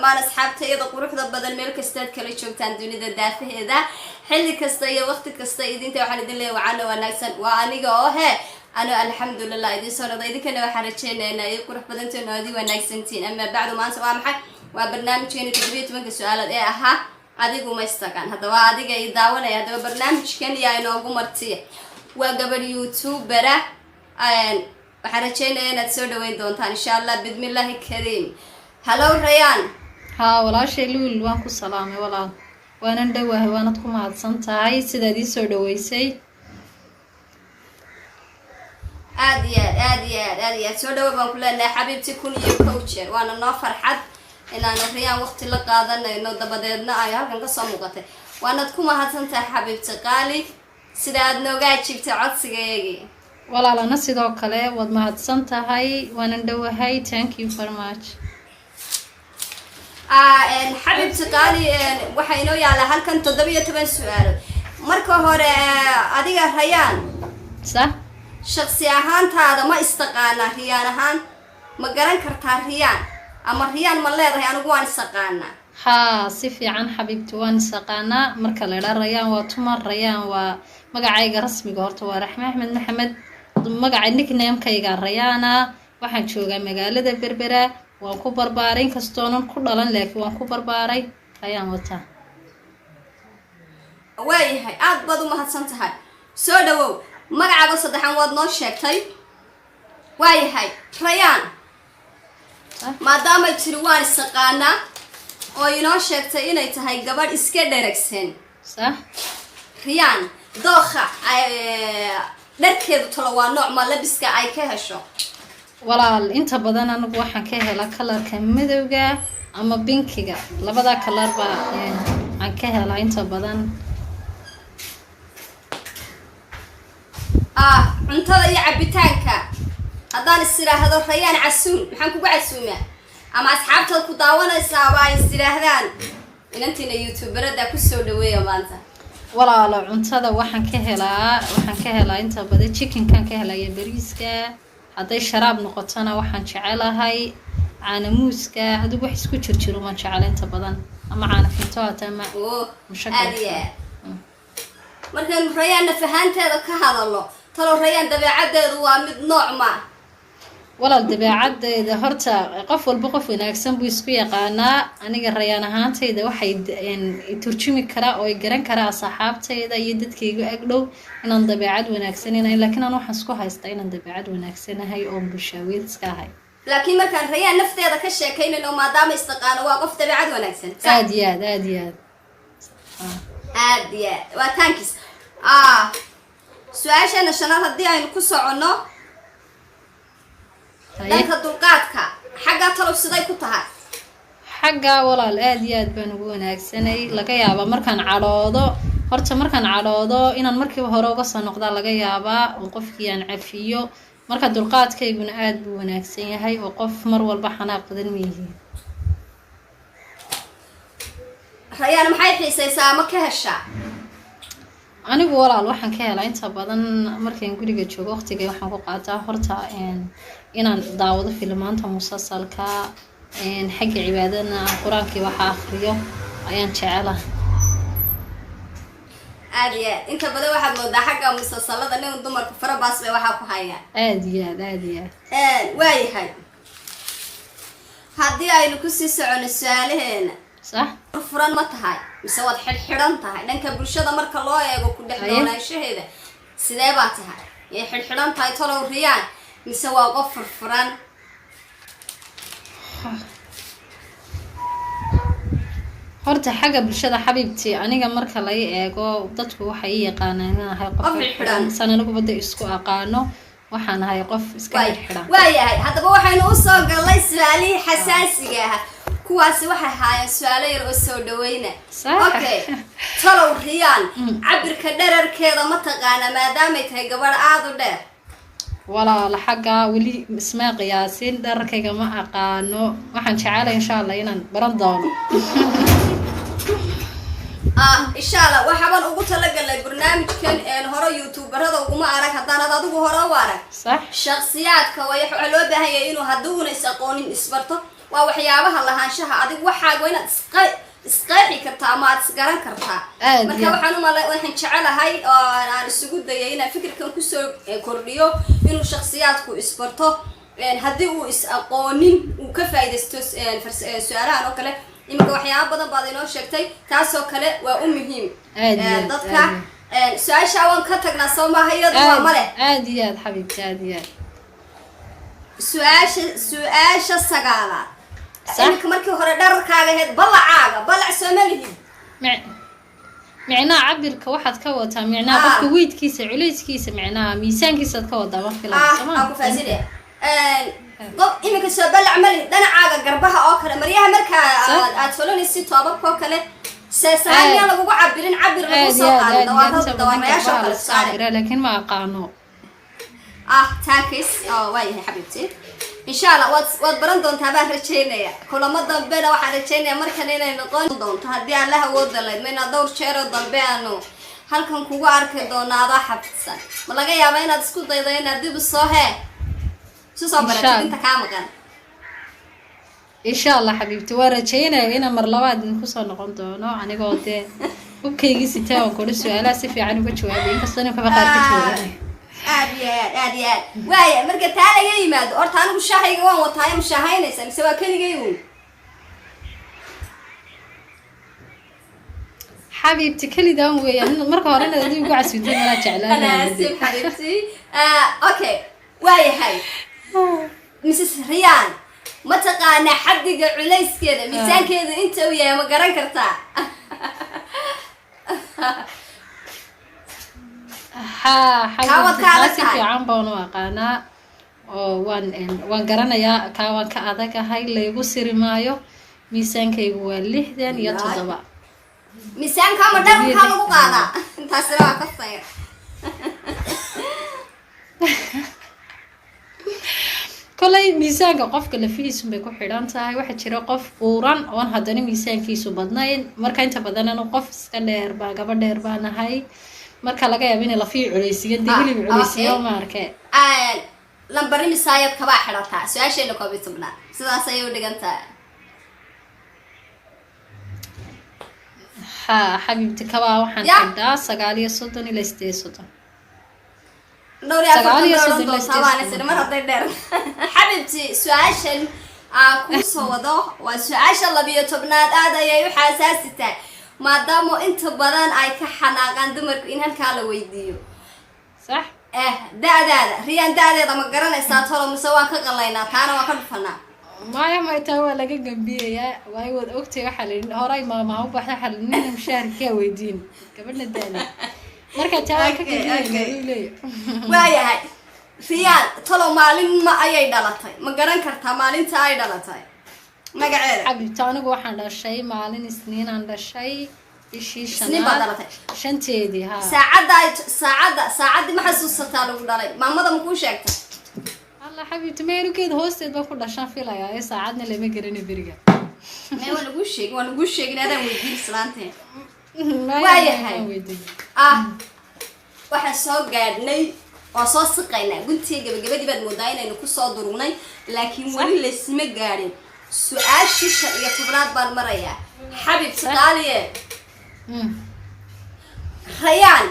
Dhammaan asxaabtayada quruxda badan, meel kastaad kala joogtaan dunida daafaheeda, xilli kasta iyo waqti kasta idinta waxaan idin leeyahay wacana wanaagsan. Waa aniga oo he ano, alxamdulilah, idin soo noqda. Idinkana waxaan rajeynaynaa iyo qurux badantiin oo adi wanaagsantiin. Ama bacdu, maanta waa maxay? Waa barnaamijkeeni 17-ka su-aalood ee ahaa "Adigu ma istaqaan". Haddaba adiga i daawanaya, haddaba barnaamijkan yaa inoogu martiya? Waa gabadh YouTuber ah. Waxaan rajeynaya inaad soo dhaweyn doontaan, insha Allah, bidmillaahi kariim. Hallow, Rayaan. Haa, walaashay Luul, waan ku salaamay walaal, waanan dhowahay, waanad ku mahadsan tahay sidaad ii soo dhaweysay. Aad iyo aad, aad iyo aad, aad iyo aad soo dhawo baan ku leenahay, xabiibti, 1001 jeer. Waana noo farxad inaanu Rayaan waqti la qaadanayno, dabadeedna ay halkan kasoo muuqatay. Waanad ku mahadsan tahay, xabiibti qaali, sida aad nooga ajiibtay codsigayagii. Walaalana sidoo kale waad mahadsan tahay, waanan dhowahay. Thank you very much. Xabiibti qaali, waxaa inoo yaallaa halkan 17 su-aalood. Marka hore, adiga Rayaan, sax shaksi ahaantaada ma istaqaanaa? Riyaan ahaan ma garan kartaa Riyaan, ama Riyaan ma leedahay "Anigu waan isaqaanaa"? Haa, si fiican, xabiibti, waan isaqaanaa. Marka la idhaa Rayaan waa tumar, Rayaan waa magacayga rasmiga. Horta waa Raxme Axmed Maxamed, magaca nicknamekayga Rayaana. Waxaan joogaa magaalada Berbera, waan ku barbaaray, inkastoonan ku dhalan laakiin waan ku barbaaray. Rayaan wataa. Waayahay, aad baad u mahadsan tahay, soo dhawow. Magacaaga saddexan waad noo sheegtay. Waayahay, Rayaan, maadaamay tiri "Waan isaqaanaa" oo inoo sheegtay inay tahay gabadh iska dheragsan, Riyaan dookha dharkeedu talo waa nooc ma labiska ay ka hesho? Walaal, inta badan anigu waxaan ka helaa colorka madowga ama pinkiga. Labada color baa aan ka helaa inta badan. Ah, cuntada iyo cabitaanka, haddaan is idhaahdo "Rayaan casuun", maxaan kugu casuumaa? Ama asxaabtaad ku daawanaysaaba ay is idhaahdaan "Inantiina YouTuberada kusoo dhaweeya maanta"? Walaalo, cuntada waxaan ka helaa inta badan chickenkan ka helaya, bariiska. Hadday sharaab noqotona, waxaan jecelahay caana muuska. Adigu wax isku jirjiro waan jecela inta badan, ama caana finto hata ama Oo. Mushakil. Aada iyo aad. Markaynu Rayaan nafahaanteeda ka hadalno, talo Rayaan dabeecadeedu waa mid nooc ma? Walaal, dabeecadeeda horta qof walba qof wanaagsan buu isku yaqaanaa. Aniga Rayaan ahaantayda waxay turjumi karaa oo ay garan karaa asxaabtayda iyo dadkayga agdhow inaan dabeecad wanaagsaninahay, laakiin aan waxaan isku haystaa inaan dabeecad wanaagsanahay oo bulshaaweed iska ahay. Laakiin markaan Rayaan nafteeda ka sheekaynayno, maadaama istaqaano, waa qof dabeecad wanaagsan, sax? Aad iyo aad, aad iyo aad. Aad iyo aad, waa thanks. Ah, su-aasheena shanaad haddii aynu ku soconno, Haye. dhanka dulqaadka xaggaa talow siday ku tahay? Xagga, walaal, aad iyo aad baan ugu wanaagsanay. Laga yaabaa markaan cadhoodo, horta markaan cadhoodo inaan markiiba hore uga soo noqdaa laga yaabaa oo qofkii aan cafiyo. Marka dulqaadkayguna aad buu wanaagsan yahay oo qof mar walba xanaaq badan ma yihiin. Rayaan maxay xiisaysaa ama ka heshaa? Anigu, walaal, waxaan ka helaa inta badan markaan guriga joogo, waqtigay waxaan ku qaataa horta inaan daawado filimaanta musalsalka. Xagga cibaadadana aan qur-aankii waxa akriyo ayaan jecelahay. Aad iyo aad. Inta badan waxaad moodaa xagga musalsalada nin dumarku farabaas bay waxaa ku hayaan. Aad iyo aad, aad iyo aad. Waayahay, haddii aynu kusii socono su-aalaheena, furan ma tahay mise waad xidhxidhan tahay? Dhanka bulshada marka loo eego, ku dhex noolaanshaheeda sidee baa tahay? Yay xidhxidhan tahay tolow Riyaan, mise waa qof furfuran? Horta xagga bulshada, xabiibti, aniga marka laga eego dadku waxay i yaqaanaan inaan ahay qof Qof xidhxidhan. San aniguba de isku aqaano, waxaan ahay qof iska xidhxidhan. Waayahay, haddaba waxaynu usoo gallay su-aalihii xasaasiga ahaa. Kuwaasi waxay ahaayeen su-aalo yar oo soo dhaweyna. Okay, talow Riyaan cabirka dherarkeeda ma taqaana, maadaamay tahay gabadh aada u dheer? Walaal, xagga weli ismaa qiyaasin, dhararkayga ma aqaano. Waxaan jecelay, insha Allah, inaan baran doono. Ah, insha Allah. Waxaaban ugu talagalnay barnaamijkan een hore YouTuberada uguma arag, haddaanad adigu hore u arag. Shaksiyaadka way waxaa loo baahan yahay inuu hadduuna is aqoonin isbarto. Waa waxyaabaha lahaanshaha adigu waxaaga, waa inaad isqeexi kartaa ama aad isgaran kartaa. Aad Marka iyo aad. waxaan umala waxaan jecelahay oo aan isugu dayay inaan fikirkan kusoo kordhiyo inuu shakhsiyaadku isbarto. Haddii uu is aqoonin uu ka faaidaysto su-aalahan oo kale. Iminka waxyaaba badan baad inoo sheegtay, taasoo kale waa u muhiim Aad iyo aad, dadka. aad. Su-aasha waan ka tagnaa, soo maaha? Iyadu waa Aad male. Aad iyo aad, xabiibti, aad iyo aad. Su-aasha sagaalaad. Sax. Iminka markii hore dhararkaaga ahayd, balacaaga, balac soo ma lihid? Micnaha cabirka waxaad ka wataa, micnaha Ah. qofka weydkiisa, culayskiisa, micnaha miisaankiisaad ka wadaa, ma filan. Ah. Soo Aan ku ma? fahansanaya. Qof iminka soo balac ma lihid dhanacaaga garbaha oo kale, maryaha markaa aad solanaysid, toobabka oo kale, seesahaan miyaan lagugu cabirin, cabir lagu Aad soo iyo aad, qaadin aad iyo aad. dawaarada Inta badan dawaarayaasha oo garbaha kale, la iska tusaale? cabiraa, laakiin ma aqaano. Ah, taakis oo waa yahay, xabiibti, insha Allah waad baran doontaa baan rajaynaya. Kulamo dambena waxaan rajaynaya markan inay noqon doonto, haddii Allah awooda layd ma inaad dhowr jeeroo dambe aanu halkan kugu arki doono adoo xafidsan. Ma laga yaaba inaad isku daydo inaad dib usoo hee isu soo Insha baratid Allah. inta kaa maqan? Insha Allah, xabiibti, waa rajaynaya inaan mar labaad idinku soo noqon doono, anigoo dee hubkaygii sitaa oon kula su-aalaha si fiican uga jawaabay, inkastoo ninkaba qaar ka jawaabay. Aad iyo aad, aad iyo aad. Waaya, marka taa laga yimaado, horta anigu shaahayga waan wataayo, ma shaahaynaysa mise waa keligay uun? Xabiibti, kelidaan weeyaan. Marka hore inaad adigu ku casuutay malaa jeclaanaya. Anaasib, xabiibti. Okay, waayahay. Mrs Riyan, ma taqaanaa xaddiga culayskeeda, miisaankeeda inta uu yahay, ma garan kartaa? Haa. Kaa waad Xabiibti, ka taa adag si tahay. fiican baan u aqaanaa oo waan garanayaa. Kaa waan ka adagahay, laygu siri maayo. Miisaankaygu waa 67. Miisaanka ama 67. dharkaa lagu qaadaa, intaasina waa ka sayr. Kolay miisaanka qofka lafihiisun bay ku xidhan tahay. Waxaa jira qof buuran oon haddana miisaankiisu badnayn. Marka inta badan anu qof iska dheer baa, gaba dheer baa nahay, marka laga yaabo inay lafihii culeysiyo dee, Ah, hilib culeysiyo, okay. ma arke. Lambari misaayad kabaa xidhataa? Su-aasheena 11aad sidaas ayay u dhigan tahay. Haa, xabiibti, kabaa waxaan Ya. xidhaa 39 ilaa 38. Dhowr iyo Sagaal afartan iyo bay odhan soddon ilaa doontaa baan sideed isiri mar hadday dheer. Xabiibti, su-aashan aan kuu soo wado waa su-aasha 12aad. Aad ayay u xaasaasi tahay, maadaama inta badan ay ka xanaaqaan dumarku in halkaa la weydiiyo. Sax. Eh, da-daada, Riyaan, da-deeda ma garanaysaa tolo, mise waan ka qalaynaa, taana waan ka dhufanaa? Maya, maytaa, waa laga gambiyayaa, waayo waad ogtay, waxaa la yidhi horay maamaa u baxda, waxaa la yidhi nina mushaharkaa weydiin, gabadhna daali. Marka taa waan ka Okay, gambiyayna. okay. Uu leeyahay. Waayahay. Riyaan, tolo maalin ma ayay dhalatay? Ma garan kartaa maalinta ay dhalatay, magaceeda? Xabiibta, anigu waxaan dhashay maalin Isniinaan dhashay, bishii Isniin baad shanaad dhalatay. shanteedii, haa. Saacadda ay saacadda saacaddii ma xasuusataa lagu dhalay? Maamada ma kuu sheegtay? Alla, xabiibti, meelugeed hoosteed baan ku dhashaan filayaa, ee saacadna lama garana beriga. Mee, waa laguu sheegin, waa laguu sheegin, adaan weydiin islaanteen. Maya, Waayahay. waan weydiin. Ah, waxaan soo gaadhnay oo soo siqaynaa guntiga gabagabadii baad moodaa inaynu kusoo durugnay, laakiin weli laysma gaadhin. Su-aashii 15aad baan marayaa, xabiib saqaaliye. Rayaan,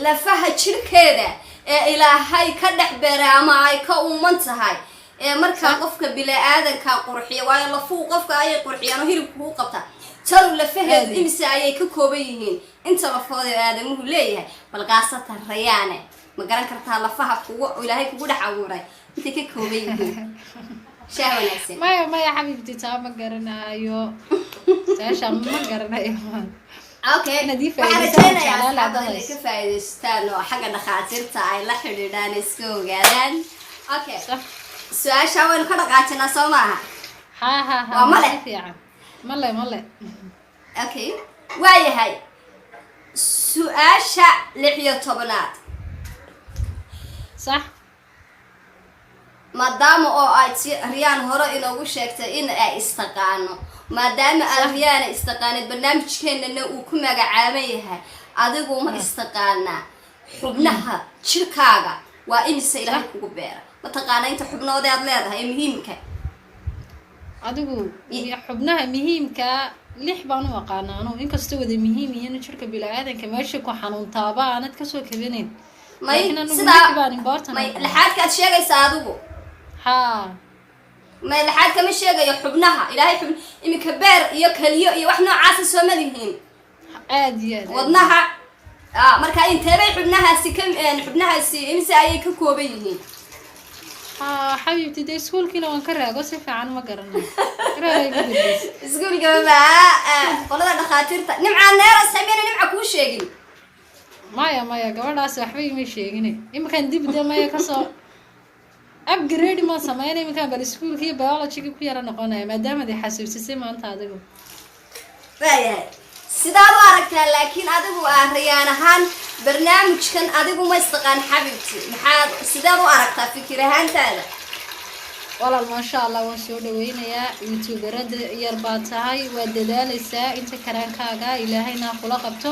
lafaha jirkeeda ee Ilaahay ka dhex beeray ama ay ka uuman tahay ee markaa qofka bini-aadanka qurxiya, waayo lafuhu qofka ayay qurxiyaan oo hilibku u qabtaa, talow lafaheedu Aad. imise ayay ka kooban yihiin, inta lafood ee aadamuhu leeyahay? Bal qaasatan Rayaane, ma garan kartaa lafaha kugu Ilaahay kugu dhex abuuray intay ka kooban yihiin? Shaah wanaagsan. Maya, maya, xabiibti, taa ma garanayo, su-aasha ma garanayo. Okay. Inaad ii Waxaan faa'iidaystaan, rajaynayaa jeclaan lahaa asxaabta inay dadhays. ka faa'iidaystaan oo xagga dhakhaatiirta ay la xidhiidhaan, iska ogaadaan. Okay. Sax. Su-aasha waynu ka dhaqaajinaa, soo maaha? Haa haa haa. Waa male. Si fiican, male, male. Okay, waayahay. Su-aasha 16aad. Sax. Maadaama oo ay Riyaan hore inoogu sheegtay in ay istaqaano, maadaama aad Riyaana istaqaanid, barnaamijkeenana uu ku magacaaban yahay adigu ma istaqaanaa, xubnaha jirkaaga waa imise Ilaahay kugu beera? Ma taqaanaa inta xubnood aad leedahay ee muhiimka? Adigu xubnaha muhiimkaa lix baan u aqaana anugu, inkastoo wada muhiim yihiin. Jirka bini-aadanka meesha ku xanuuntaaba aanad kasoo kabanayn. May Laakiin anigu sidaa lix baan important may u aqaana. Lixaadkaad sheegaysaa adigu? Haa. May, lixaad kama sheegayo. Xubnaha Ilaahay iminka beer iyo keliyo iyo wax noocaasa soo ma lihiin? Aad iyo aad. Wadnaha marka inteebay xubnahaasi ka xubnahaasi imise ayay ka kooban yihiin? Haa xabiibti, dee iskuulkiina waan ka raago, si fiican ma garanayo. Raagay igu dambeysay. Iskuulka ma qolada dhakhaatiirta Nimcaa neeras hamena Nimca kuu sheegin? Maya, maya, gabadhaasi waxba ima sheegine. Iminkaan dib de maya kasoo upgrade ma sameynay. Iminkaan bal iskuulka iyo biologyga ku yara noqonaya, maadaamaad i xasuusisay maanta adigu. Waayahay, sidaad u aragtaa laakiin adigu Rayaan ahaan barnaamijkan adigu ma istaqaan xabibti, maxaad sidaad u aragtaa fikir ahaantaada? Walaal, maasha Allah, waan soo dhaweynayaa. Youtuberada yar baa tahay, waad dadaaleysaa inta karaankaaga, Ilaahayna kula qabto.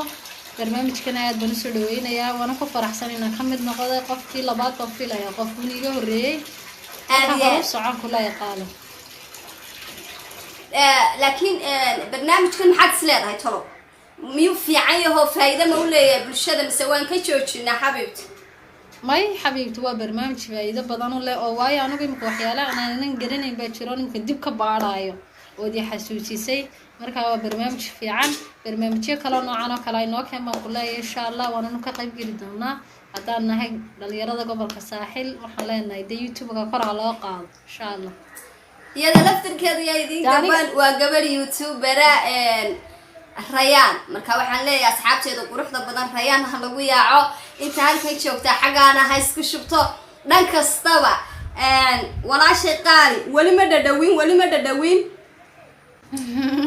Barnaamijkana aad baan usoo dhaweynayaa, waana ku faraxsan inaan ka mid noqday. Qofkii labaad baan filaya, qofkun iga horreeyey. Aad marka iyo hore aad u socon kula yaqaano. Laakiin barnaamijkan maxaad is leedahay tolo? Miyuu fiican yahoo faa'iido ma u leeyahay bulshada, mise waan ka joojinaa, xabiibti? May xabiibti, waa barnaamij faa'iido badan u leh oo waayo anigu imika waxyaalaha aanan garanayn baa jiro, imika dib ka baadhaayo ood i xasuusisay. Marka waa barnaamij fiican. Barnaamijyo kaloo noocan oo kale ay noo keen baan ku leeyahay, insha Allah waananu ka qayb geli doonaa haddaan nahay dhalinyarada gobolka Saaxil. Waxaan leenahay dee YouTube-ka kor ha loo qaado, insha Allah. Iyada laftirkeedu yaa idiin gaban, waa gabadh youtubera Rayaan. Marka waxaan leeyahay asxaabteeda quruxda badan, Rayaan ha lagu yaaco. Inta halkan joogtaa xaggaana ha isku shubto dhan kastaba. Walaashay qaali, weli ma dhadhawin, weli ma dhadhawin,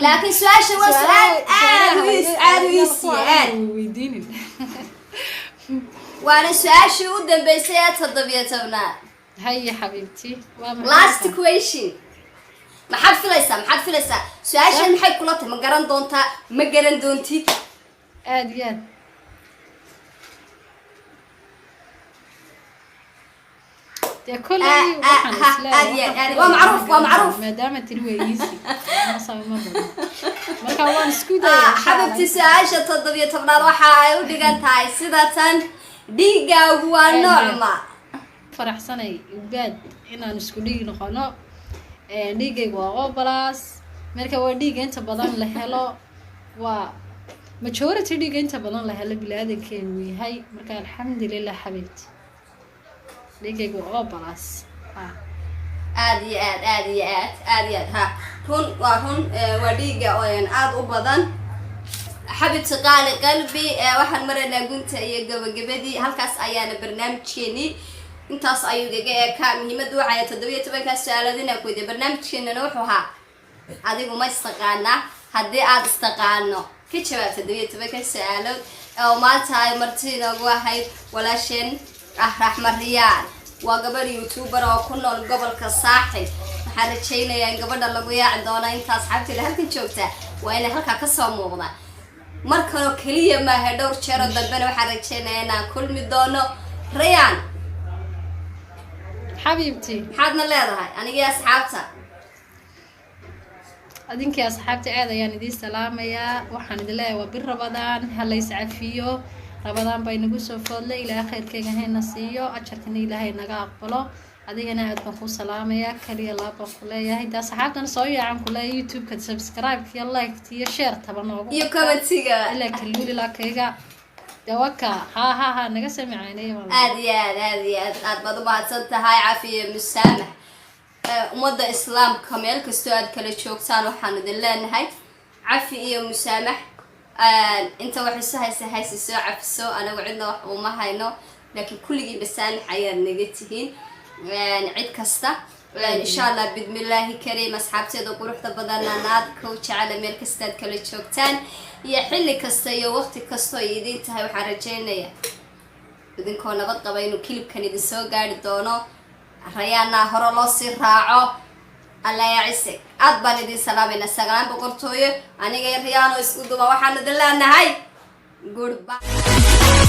laakiin su-aasha waa su-aal aad u aad u easy aad weydiinin. Waana su-aashii u dambeysay ee 17aad. Haye xabiibti, waa maxay? Last question. Maxaad filaysaa? Maxaad filaysaa su-aashan? Maxay kula tahay? Ma garan doontaa? Ma garan doontid? Aad iyo aad. Dee kolley waxaan isleeyahay aad iyo aad, waxaan aad. Waa macruuf, waa macruuf. Maadaama tiri waa easy, ma badan, marka waan isku daya, insha Allah. Xabibti, su-aasha 17aad waxa ay u dhigan tahay sida tan: dhiiggaagu waa Aad iyo aad. noocma? Faraxsanay ubaad inaan isku dhiig noqono. Dhiiggaygu waa O plus, marka waa dhiigga inta badan la helo, waa majority dhiigga inta badan la helo biniaadankeenu yahay. Marka alxamdulilah xabiibti, dhiiggaygu waa O plus. Aad iyo aad, aad iyo aad, aad iyo aad. Ha, run waa run, waa dhiigga aad u badan. Xabibti qaali qalbi, waxaan maraynaa gunta iyo gabagabadii. Halkaas ayaana barnaamijkeenii intaas ayuu igaga eekaa. Muhiimaddu waxay 17-kaa su-aalood inaan ku weydiiyo. Barnaamijkeenana wuxuu ahaa adigu ma istaqaanaa. Haddii aad istaqaano, ka jawaab 17-ka su-aalood oo maanta ay marti inoogu ahayd walaasheen ah Raxma Riyaan. Waa gabadh youtuber oo ku nool gobolka Saaxil. Waxaan rajaynayaa in gabadha lagu yaaci doono. Inta asxaabteeda halkan joogta waa inay halkaa kasoo muuqda mar kaloo keliya maaha, dhowr jeeroo dambena waxaan rajaynayaa inaan kulmi doono. Rayaan. Xabiibti. Maxaadna leedahay anigii asxaabta? Adinkii asxaabta aad ayaan idiin salaamayaa. Waxaan idin leeyahay waa bir Rabadaan, ha lays cafiyo. Rabadaan bay nagu soo foodlay. Ilaahay khayrkayga hayna siiyo, ajarkana Ilaahay naga aqbalo. Adigana aad baan ku salaamayaa, kaliya laab baan ku leeyahay. De asxaabtana soo yaacan ku leeyahay YouTube-ka subscribe iyo like iyo share taba noogu iyo commentiga. Ilaa kaluuli lakayga dawaka ha ha ha naga samicaynay. Aad iyo aad, aad iyo aad, aad baad umahadsan tahay. Cafiye musaamax. Ummadda islaamka meel kastoo aad kala joogtaan waxaan idin leenahay cafi iyo musaamax. Inta wax isu haysa haysi soo cafiso. Anagu cidna wax uma hayno, laakiin kulligii masaamax ayaad naga tihiin cid kasta, insha Allah bidmillaahi kariim. Asxaabteeda quruxda badanna naadka u jecela, meel kastaad kala joogtaan iyo xilli kasta iyo waqti kastoo ay idiin tahay, waxaan rajaynayaa idinkoo nabad qaba inuu clipkan idin soo gaari doono. Rayaana hore loo sii raaco. Alla yaa cise, aad baan idin salaamayna. Sagalaan boqortooyo, aniga iyo Rayaano isku duba waxaan idin leenahay goodbye.